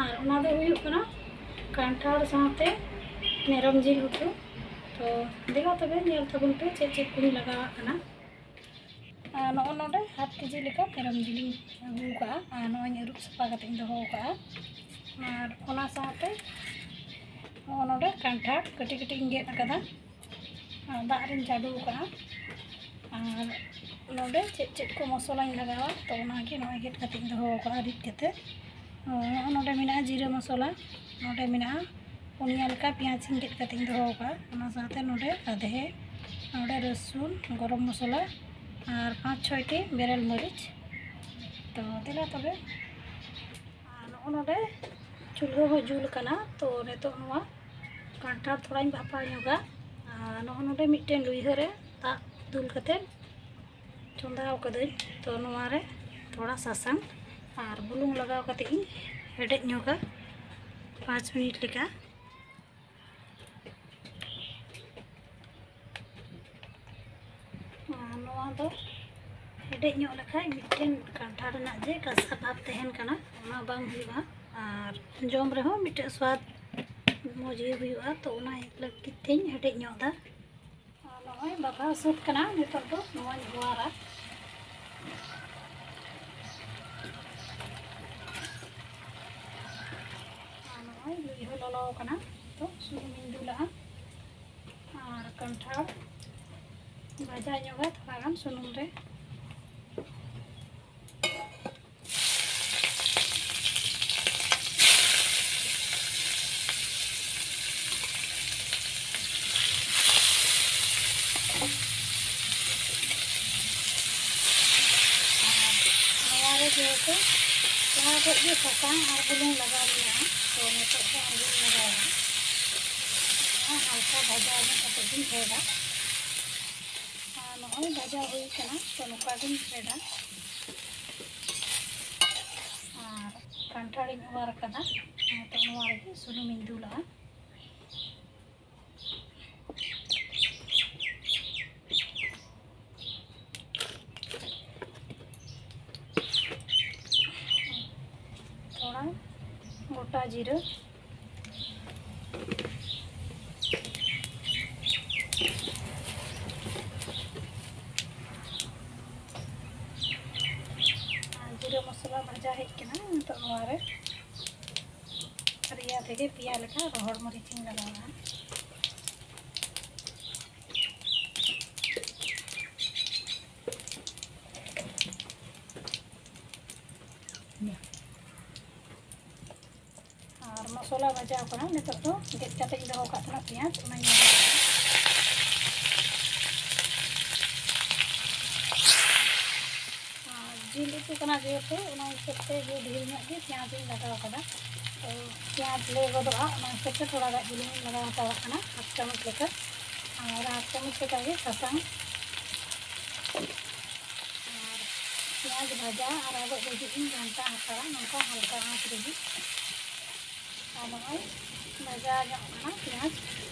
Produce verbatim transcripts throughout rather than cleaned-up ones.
ᱟᱨ ᱚᱱᱟ ᱫᱚ ᱦᱩᱭᱩᱜ ᱠᱟᱱᱟ ᱠᱟᱱᱴᱷᱟᱲ ᱥᱟᱶᱛᱮ ᱢᱮᱨᱚᱢ ᱡᱤᱞ ᱩᱛᱩ᱾ ᱛᱚ ᱫᱮᱞᱟ ᱛᱚᱵᱮ ᱧᱮᱞ ᱛᱟᱵᱚᱱ ᱯᱮ ᱪᱮᱫ ᱪᱮᱫ ᱠᱚᱧ ᱞᱟᱜᱟᱣᱟᱜ ᱠᱟᱱᱟ᱾ ᱟᱨ ᱱᱚᱜᱼᱚ ᱱᱚᱰᱮ ᱦᱟᱯ ᱠᱮᱡᱤ ᱞᱮᱠᱟ ᱢᱮᱨᱚᱢ ᱡᱤᱞᱤᱧ ᱟᱹᱜᱩ ᱟᱠᱟᱫᱼᱟ᱾ ᱟᱨ ᱱᱚᱜᱼᱚᱭ ᱤᱧ ᱟᱹᱨᱩᱵ ᱥᱟᱯᱷᱟ ᱠᱟᱛᱮ ᱤᱧ ᱫᱚᱦᱚ ᱟᱠᱟᱫᱼᱟ᱾ ᱟᱨ ᱚᱱᱟ ᱥᱟᱶᱛᱮ ᱱᱚᱜᱼᱚ ᱱᱚᱰᱮ ᱠᱟᱱᱴᱷᱟᱲ ᱠᱟᱹᱴᱤᱡ ᱠᱟᱹᱴᱤᱡ ᱤᱧ ᱜᱮᱫ ᱟᱠᱟᱫᱟ᱾ ᱟᱨ ᱫᱟᱜ ᱨᱤᱧ ᱪᱟᱰᱚ ᱟᱠᱟᱫᱼᱟ᱾ ᱟᱨ ᱱᱚᱰᱮ ᱪᱮᱫ ᱪᱮᱫ ᱠᱚ ᱢᱚᱥᱞᱟᱧ ᱞᱟᱜᱟᱣᱟ, ᱛᱚ ᱚᱱᱟᱜᱮ ᱱᱚᱜᱼᱚᱭ ᱜᱮᱫ ᱠᱟᱛᱮ ᱤᱧ ᱫᱚᱦᱚ ᱟᱠᱟᱫᱼᱟ ᱨᱤᱫ ᱠᱟᱛᱮ᱾ ᱱᱚᱜᱼᱚ ᱱᱚᱰᱮ ᱢᱮᱱᱟᱜᱼᱟ ᱡᱤᱨᱟᱹ ᱢᱚᱥᱞᱟ, ᱱᱚᱰᱮ ᱢᱮᱱᱟᱜᱼᱟ ᱯᱩᱱᱭᱟ ᱞᱮᱠᱟ ᱯᱮᱸᱭᱟᱡᱽ ᱤᱧ ᱜᱮᱫ ᱠᱟᱛᱮ ᱤᱧ ᱫᱚᱦᱚ ᱟᱠᱟᱫᱼᱟ᱾ ᱚᱱᱟ ᱥᱟᱶᱛᱮ ᱱᱚᱰᱮ ᱟᱫᱷᱮ, ᱱᱚᱰᱮ ᱨᱟᱹᱥᱩᱱ, ᱜᱚᱨᱚᱢ ᱢᱚᱥᱞᱟ ᱟᱨ ᱯᱟᱸᱪ ᱪᱷᱚᱭᱴᱤ ᱵᱮᱨᱮᱞ ᱢᱟᱹᱨᱤᱪ᱾ ᱛᱚ ᱫᱮᱞᱟ ᱛᱚᱵᱮ᱾ ᱟᱨ ᱱᱚᱜᱼᱚ ᱱᱚᱰᱮ ᱪᱩᱞᱦᱟᱹ ᱦᱚᱸ ᱡᱩᱞ ᱟᱠᱟᱱᱟ᱾ ᱛᱚ ᱱᱤᱛᱚᱜ ᱱᱚᱣᱟ ᱠᱟᱱᱴᱷᱟᱲ ᱛᱷᱚᱲᱟᱧ ᱵᱷᱟᱯᱟᱣ ᱧᱚᱜᱟ᱾ ᱟᱨ ᱱᱚᱜᱼᱚ ᱱᱚᱰᱮ ᱢᱤᱫᱴᱮᱱ ᱞᱩᱭᱦᱟᱹ ᱨᱮ ᱫᱟᱜ ᱫᱩᱞ ᱠᱟᱛᱮ ᱪᱚᱸᱫᱟᱣ ᱠᱟᱹᱫᱟᱹᱧ᱾ ᱛᱚ ᱱᱚᱣᱟ ᱨᱮ ᱛᱷᱚᱲᱟ ᱥᱟᱥᱟᱝ ᱟᱨ ᱵᱩᱞᱩᱝ ᱞᱟᱜᱟᱣ ᱠᱟᱛᱮ ᱤᱧ ᱦᱮᱰᱮᱡ ᱧᱚᱜᱟ ᱯᱟᱸᱪ ᱢᱤᱱᱤᱴ ᱞᱮᱠᱟ᱾ ᱟᱨ ᱱᱚᱣᱟ ᱫᱚ ᱦᱮᱰᱮᱡ ᱧᱚᱜ ᱞᱮᱠᱷᱟᱡ ᱢᱤᱫᱴᱮᱱ ᱠᱟᱱᱴᱷᱟᱲ ᱨᱮᱱᱟᱜ ᱡᱮ ᱠᱟᱥᱟ ᱵᱷᱟᱵᱽ ᱛᱟᱦᱮᱱ ᱠᱟᱱᱟ, ᱚᱱᱟ ᱵᱟᱝ ᱦᱩᱭᱩᱜᱼᱟ᱾ ᱟᱨ ᱡᱚᱢ ᱨᱮᱦᱚᱸ ᱢᱤᱫᱴᱮᱱ ᱥᱣᱟᱫ ᱢᱚᱡᱽ ᱜᱮ ᱦᱩᱭᱩᱜᱼᱟ᱾ ᱛᱚ ᱚᱱᱟ ᱞᱟᱹᱜᱤᱫ ᱛᱮᱧ ᱦᱮᱰᱮᱡ ᱧᱚᱜ ᱮᱫᱟ᱾ ᱟᱨ ᱱᱚᱜᱼᱚᱭ ᱵᱟᱜᱷᱟᱣ ᱥᱟᱹᱛ ᱠᱟᱱᱟ᱾ ᱱᱤᱛᱚᱜ ᱫᱚ ᱱᱚᱣᱟᱧ ᱚᱣᱟᱨᱟ᱾ ᱟᱨ ᱱᱚᱜᱼᱚᱭ ᱞᱩᱭᱦᱟᱹ ᱞᱚᱞᱚ ᱠᱟᱱᱟ᱾ ᱱᱤᱛᱚᱜ ᱥᱩᱱᱩᱢᱤᱧ ᱫᱩᱞᱟᱜᱼᱟ ᱟᱨ ᱠᱟᱱᱴᱷᱟᱲ ᱵᱷᱟᱡᱟ ᱧᱚᱜᱟ ᱛᱷᱚᱲᱟ ᱜᱟᱱ ᱥᱩᱱᱩᱢ ᱨᱮ᱾ ᱟᱨ ᱱᱚᱣᱟ ᱨᱮ ᱡᱮᱦᱮᱛᱩ ᱞᱟᱦᱟ ᱠᱷᱚᱡ ᱜᱮ ᱥᱟᱥᱟᱝ ᱟᱨ ᱵᱩᱞᱩᱝ ᱞᱟᱜᱟᱣ ᱢᱮᱱᱟᱜᱼᱟ, ᱛᱚ ᱱᱤᱛᱚᱜ ᱫᱚ ᱟᱬᱜᱚᱧ ᱞᱟᱜᱟᱣᱟ᱾ ᱱᱚᱣᱟ ᱦᱟᱞᱠᱟ ᱵᱷᱟᱡᱟ ᱧᱚᱜ ᱠᱟᱛᱮ ᱜᱤᱧ ᱯᱷᱮᱰᱟ᱾ ᱟᱨ ᱱᱚᱜᱼᱚᱭ ᱵᱷᱟᱡᱟ ᱦᱩᱭ ᱠᱟᱱᱟ, ᱛᱚ ᱱᱚᱝᱠᱟ ᱜᱤᱧ ᱯᱷᱮᱰᱟ᱾ ᱟᱨ ᱠᱟᱱᱴᱷᱟᱲᱤᱧ ᱚᱣᱟᱨ ᱠᱟᱫᱟ, ᱱᱤᱛᱚᱜ ᱱᱚᱣᱟ ᱨᱮᱜᱮ ᱥᱩᱱᱩᱢᱤᱧ ᱫᱩᱞᱟᱜᱼᱟ᱾ ᱛᱷᱚᱲᱟ ᱜᱚᱴᱟ ᱡᱤᱨᱟᱹ᱾ ᱟᱨ ᱡᱤᱨᱟᱹ ᱢᱚᱥᱞᱟ ᱵᱷᱟᱡᱟ ᱦᱮᱡ ᱠᱟᱱᱟ᱾ ᱱᱤᱛᱚᱜ ᱱᱚᱣᱟ ᱨᱮ ᱨᱤᱭᱟ ᱛᱮᱜᱮ ᱯᱮᱭᱟ ᱞᱮᱠᱟ ᱨᱚᱦᱚᱲ ᱢᱟᱹᱨᱤᱪ ᱤᱧ ᱞᱟᱜᱟᱣᱟ᱾ ᱟᱨ ᱢᱚᱥᱞᱟ ᱵᱷᱟᱡᱟᱣ ᱠᱟᱱᱟ, ᱱᱤᱛᱚᱜ ᱫᱚ ᱜᱮᱫ ᱠᱟᱛᱮ ᱤᱧ ᱫᱚᱦᱚ ᱠᱟᱜ ᱛᱟᱦᱮᱱᱟ ᱯᱮᱸᱭᱟᱡᱽ, ᱚᱱᱟᱧ ᱞᱟᱜᱟᱣ ᱠᱟᱜᱼᱟ᱾ ᱟᱨ ᱡᱤᱞ ᱩᱛᱩ ᱠᱟᱱᱟ ᱡᱮᱦᱮᱛᱩ, ᱚᱱᱟ ᱦᱤᱥᱟᱹᱵ ᱛᱮ ᱡᱤᱞ ᱰᱷᱮᱨ ᱧᱚᱜ ᱜᱮ ᱯᱮᱸᱭᱟᱡᱽ ᱤᱧ ᱞᱟᱜᱟᱣ ᱠᱟᱫᱟ᱾ ᱛᱚ ᱯᱮᱸᱭᱟᱡᱽ ᱞᱮ ᱜᱚᱫᱚᱜᱼᱟ, ᱚᱱᱟ ᱦᱤᱥᱟᱹᱵ ᱛᱮ ᱛᱷᱚᱲᱟ ᱜᱟᱱ ᱵᱩᱞᱩᱝ ᱤᱧ ᱞᱟᱜᱟᱣ ᱦᱟᱛᱟᱲᱟᱜ ᱠᱟᱱᱟ, ᱦᱟᱯ ᱪᱟᱢᱚᱪ ᱞᱮᱠᱟ᱾ ᱟᱨ ᱦᱟᱯ ᱪᱟᱢᱚᱪ ᱞᱮᱠᱟ ᱜᱮ ᱥᱟᱥᱟᱝ᱾ ᱟᱨ ᱯᱮᱸᱭᱟᱡᱽ ᱵᱷᱟᱡᱟ ᱟᱨ ᱟᱨᱟᱜᱚᱜ ᱫᱷᱟᱹᱵᱤᱡ ᱤᱧ ᱜᱷᱟᱱᱴᱟ ᱦᱟᱛᱟᱲᱟ, ᱱᱚᱝᱠᱟ ᱦᱟᱞᱠᱟ ᱟᱸᱪ ᱨᱮᱜᱮ᱾ ᱟᱨ ᱱᱚᱜᱼᱚᱭ ᱵᱷᱟᱡᱟ ᱧᱚᱜ ᱠᱟᱱᱟ ᱯᱮᱸᱭᱟᱡᱽ᱾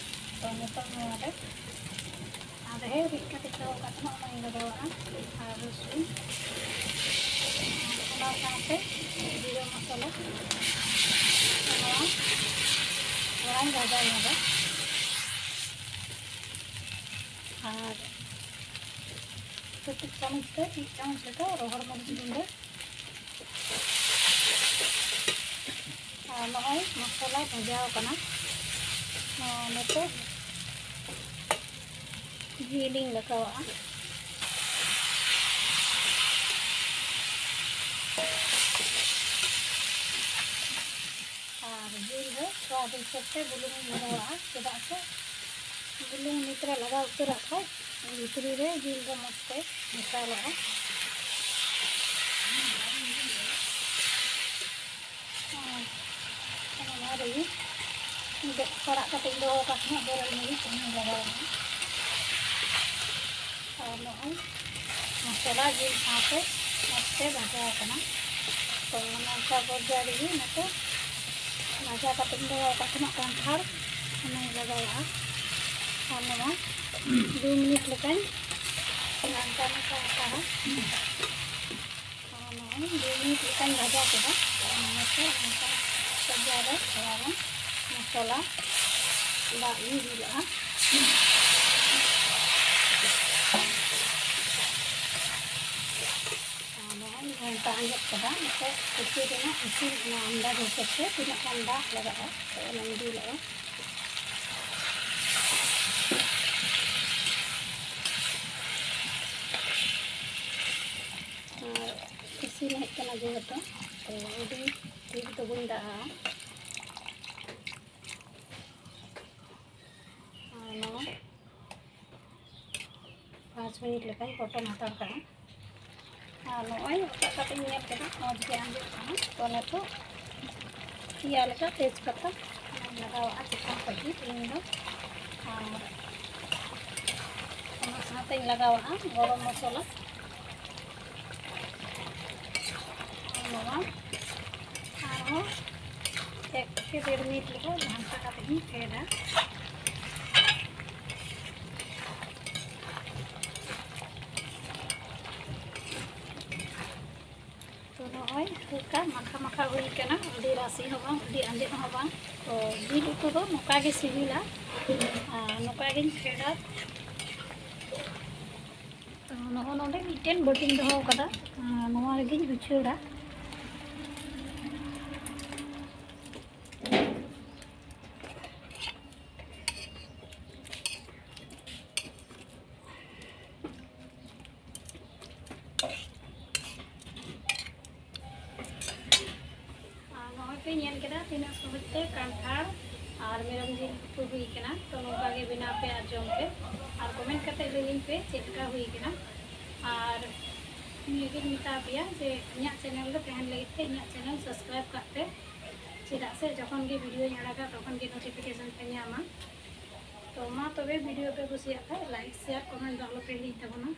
ᱛᱚ ᱱᱤᱛᱚᱜ ᱱᱚᱣᱟ ᱨᱮ ᱟᱫᱷᱮ ᱨᱤᱫ ᱠᱟᱛᱮ ᱫᱚᱦᱚ ᱠᱟᱜ ᱛᱟᱦᱮᱱᱟ, ᱚᱱᱟᱧ ᱞᱟᱜᱟᱣᱟᱜᱼᱟ᱾ ᱟᱨ ᱨᱚᱥᱩᱱ, ᱟᱨ ᱚᱱᱟ ᱥᱟᱶᱛᱮ ᱡᱤᱨᱟᱹ ᱢᱚᱥᱞᱟ, ᱱᱚᱣᱟ ᱛᱷᱚᱲᱟᱧ ᱵᱷᱟᱡᱟ ᱧᱚᱜᱟ᱾ ᱟᱨ ᱠᱟᱹᱴᱤᱡ ᱪᱟᱢᱚᱪ ᱛᱮ ᱢᱤᱫ ᱪᱟᱢᱚᱪ ᱞᱮᱠᱟ ᱨᱚᱦᱚᱲ ᱢᱟᱹᱨᱤᱪ ᱜᱩᱸᱰᱟᱹ᱾ ᱟᱨ ᱱᱚᱜᱼᱚᱭ ᱢᱚᱥᱞᱟ ᱵᱷᱟᱡᱟᱣ ᱠᱟᱱᱟ᱾ ᱱᱚᱣᱟ ᱱᱤᱛᱚᱜ ᱡᱤᱞᱤᱧ ᱞᱟᱜᱟᱣᱟᱜᱼᱟ᱾ ᱟᱨ ᱡᱤᱞ ᱨᱮ ᱥᱣᱟᱫ ᱦᱤᱥᱟᱹᱵ ᱛᱮ ᱵᱩᱞᱩᱝ ᱤᱧ ᱞᱟᱜᱟᱣᱟᱜᱼᱟ, ᱪᱮᱫᱟᱜ ᱥᱮ ᱵᱩᱞᱩᱝ ᱱᱤᱛ ᱨᱮ ᱞᱟᱜᱟᱣ ᱩᱛᱟᱹᱨᱟᱜ ᱠᱷᱟᱡ ᱵᱷᱤᱛᱨᱤ ᱨᱮ ᱡᱤᱞ ᱫᱚ ᱢᱚᱡᱽ ᱛᱮ ᱢᱮᱥᱟᱞᱚᱜᱼᱟ᱾ ᱟᱨ ᱱᱚᱣᱟ ᱨᱮᱜᱮ ᱜᱮᱫ ᱯᱟᱲᱟᱜ ᱠᱟᱛᱮᱧ ᱫᱚᱦᱚ ᱟᱠᱟᱫ ᱛᱟᱦᱮᱸᱫ ᱵᱮᱨᱮᱞ ᱢᱟᱹᱨᱤᱪ, ᱚᱱᱟᱧ ᱞᱟᱜᱟᱣ ᱮᱫᱟ᱾ ᱟᱨ ᱱᱚᱜᱼᱚᱭ ᱢᱚᱥᱞᱟ ᱡᱤᱞ ᱥᱟᱶᱛᱮ ᱢᱚᱡᱽ ᱛᱮ ᱵᱷᱟᱡᱟ ᱟᱠᱟᱱᱟ᱾ ᱛᱚ ᱱᱚᱝᱠᱟ ᱯᱚᱨᱡᱟᱭ ᱨᱮᱜᱮ ᱱᱤᱛᱚᱜ ᱵᱷᱟᱡᱟ ᱠᱟᱛᱮᱧ ᱫᱚᱦᱚ ᱟᱠᱟᱫ ᱛᱟᱦᱮᱱᱟ ᱠᱟᱱᱴᱷᱟᱲ, ᱚᱱᱟᱧ ᱞᱟᱜᱟᱣᱟᱜᱼᱟ᱾ ᱟᱨ ᱱᱚᱣᱟ ᱫᱩ ᱢᱤᱱᱤᱴ ᱞᱮᱠᱟᱧ ᱜᱷᱟᱱᱴᱟ ᱢᱮᱥᱟ ᱦᱟᱛᱟᱲᱟ᱾ ᱟᱨ ᱱᱚᱜᱼᱚᱭ ᱫᱩ ᱢᱤᱱᱤᱴ ᱞᱮᱠᱟᱧ ᱵᱷᱟᱡᱟ ᱠᱮᱫᱟ᱾ ᱟᱨ ᱱᱤᱛᱚᱜ ᱱᱚᱝᱠᱟ ᱥᱟᱡᱟᱣ ᱨᱮ ᱛᱷᱚᱲᱟ ᱜᱟᱱ ᱢᱚᱥᱞᱟ ᱫᱟᱜ ᱤᱧ ᱫᱩᱞᱟᱜᱼᱟ᱾ ᱟᱨ ᱱᱚᱜᱼᱚᱭ ᱜᱷᱟᱱᱴᱟ ᱟᱸᱡᱮᱫ ᱠᱮᱫᱟ᱾ ᱱᱤᱛᱚᱜ ᱩᱛᱩ ᱨᱮᱱᱟᱜ ᱤᱥᱤᱱ ᱚᱱᱟ ᱟᱱᱫᱟᱡᱽ ᱦᱤᱥᱟᱹᱵ ᱛᱮ ᱛᱤᱱᱟᱹᱜ ᱜᱟᱱ ᱫᱟᱜ ᱞᱟᱜᱟᱜᱼᱟ, ᱛᱚ ᱚᱱᱟᱧ ᱫᱩᱞᱟᱜᱼᱟ᱾ ᱟᱨ ᱤᱥᱤᱱ ᱦᱮᱡ ᱠᱟᱱᱟ ᱡᱮᱦᱮᱛᱩ, ᱛᱚ ᱟᱹᱰᱤ ᱰᱷᱮᱨ ᱫᱚ ᱵᱟᱹᱧ ᱫᱟᱜ ᱟᱜᱼᱟ᱾ ᱟᱨ ᱱᱚᱣᱟ ᱯᱟᱸᱪ ᱢᱤᱱᱤᱴ ᱞᱮᱠᱟᱧ ᱯᱚᱴᱚᱢ ᱦᱟᱛᱟᱲ ᱠᱟᱜᱼᱟ᱾ ᱟᱨ ᱱᱚᱜᱼᱚᱭ ᱚᱴᱟᱜ ᱠᱟᱛᱮᱧ ᱧᱮᱞ ᱠᱮᱫᱟ, ᱢᱚᱡᱽ ᱜᱮ ᱟᱸᱡᱚᱢᱚᱜ ᱠᱟᱱᱟ᱾ ᱛᱚ ᱱᱤᱛᱚᱜ ᱯᱮᱭᱟ ᱞᱮᱠᱟ ᱛᱮᱡᱽ ᱯᱟᱛᱟ ᱞᱟᱜᱟᱣᱟᱜᱼᱟ ᱪᱮᱛᱟᱱ ᱠᱷᱚᱡ ᱜᱮ ᱛᱮᱦᱮᱧ ᱫᱚ᱾ ᱟᱨ ᱚᱱᱟ ᱥᱟᱶᱛᱮᱧ ᱞᱟᱜᱟᱣᱟᱜᱼᱟ ᱜᱚᱨᱚᱢ ᱢᱚᱥᱞᱟ᱾ ᱱᱚᱣᱟ ᱟᱨᱦᱚᱸ ᱮᱠ ᱛᱷᱮᱠᱮ ᱰᱮᱲ ᱢᱤᱱᱤᱴ ᱞᱮᱠᱟ ᱜᱷᱟᱱᱴᱟ ᱠᱟᱛᱮ ᱤᱧ ᱯᱷᱮᱰᱟ᱾ ᱛᱚ ᱱᱚᱜᱼᱚᱭ ᱦᱟᱞᱠᱟ ᱢᱟᱠᱷᱟ ᱢᱟᱠᱷᱟ ᱦᱩᱭ ᱠᱟᱱᱟ, ᱟᱹᱰᱤ ᱨᱟᱥᱮ ᱦᱚᱸ ᱵᱟᱝ, ᱟᱹᱰᱤ ᱟᱸᱡᱮᱫ ᱦᱚᱸ ᱵᱟᱝ᱾ ᱛᱚ ᱡᱤᱞ ᱩᱛᱩ ᱫᱚ ᱱᱚᱝᱠᱟ ᱜᱮ ᱥᱤᱵᱤᱞᱟ᱾ ᱟᱨ ᱱᱚᱝᱠᱟ ᱜᱤᱧ ᱯᱷᱮᱰᱟ᱾ ᱛᱚ ᱱᱚᱜᱼᱚ ᱱᱚᱰᱮ ᱢᱤᱫᱴᱮᱱ ᱵᱟᱹᱴᱤᱧ ᱫᱚᱦᱚ ᱠᱟᱫᱟ, ᱟᱨ ᱱᱚᱣᱟ ᱨᱮᱜᱮᱧ ᱩᱪᱷᱟᱹᱲᱟ᱾ ᱟᱨ ᱱᱚᱜᱼᱚᱭ ᱯᱮ ᱧᱮᱞ ᱠᱮᱫᱟ ᱛᱤᱱᱟᱹᱜ ᱥᱚᱦᱚᱡ ᱛᱮ ᱠᱟᱱᱴᱷᱟᱲ ᱟᱨ ᱢᱮᱨᱚᱢ ᱡᱤᱞ ᱩᱛᱩ ᱦᱩᱭ ᱠᱟᱱᱟ᱾ ᱛᱚ ᱱᱚᱝᱠᱟ ᱜᱮ ᱵᱮᱱᱟᱣ ᱯᱮ ᱟᱨ ᱡᱚᱢ ᱯᱮ, ᱟᱨ ᱠᱚᱢᱮᱱᱴ ᱠᱟᱛᱮ ᱞᱟᱹᱭᱟᱹᱧ ᱯᱮ ᱪᱮᱫ ᱞᱮᱠᱟ ᱦᱩᱭ ᱠᱟᱱᱟ᱾ ᱟᱨ ᱱᱤᱭᱟᱹᱜᱤᱧ ᱢᱮᱛᱟ ᱯᱮᱭᱟ ᱡᱮ ᱤᱧᱟᱹᱜ ᱪᱮᱱᱮᱞ ᱨᱮ ᱛᱟᱦᱮᱱ ᱞᱟᱹᱜᱤᱫ ᱛᱮ ᱤᱧᱟᱹᱜ ᱪᱮᱱᱮᱞ ᱥᱟᱵᱥᱠᱨᱟᱭᱤᱵ ᱠᱟᱜ ᱯᱮ, ᱪᱮᱫᱟᱜ ᱥᱮ ᱡᱚᱠᱷᱚᱱ ᱜᱮ ᱵᱷᱤᱰᱤᱭᱳᱧ ᱟᱲᱟᱜᱟ ᱛᱚᱠᱷᱚᱱ ᱜᱮ ᱱᱳᱴᱤᱯᱷᱤᱠᱮᱥᱚᱱ ᱯᱮ ᱧᱟᱢᱟ᱾ ᱛᱚ ᱢᱟ ᱛᱚᱵᱮ ᱵᱷᱤᱰᱤᱭᱳ ᱯᱮ ᱠᱩᱥᱤᱭᱟᱜ ᱠᱷᱟᱡ ᱞᱟᱭᱤᱠ, ᱥᱮᱭᱟᱨ, ᱠᱚᱢᱮᱱᱴ ᱫᱚ ᱟᱞᱚ ᱯᱮ ᱦᱤᱲᱤᱧ ᱛᱟᱵᱚᱱᱟ᱾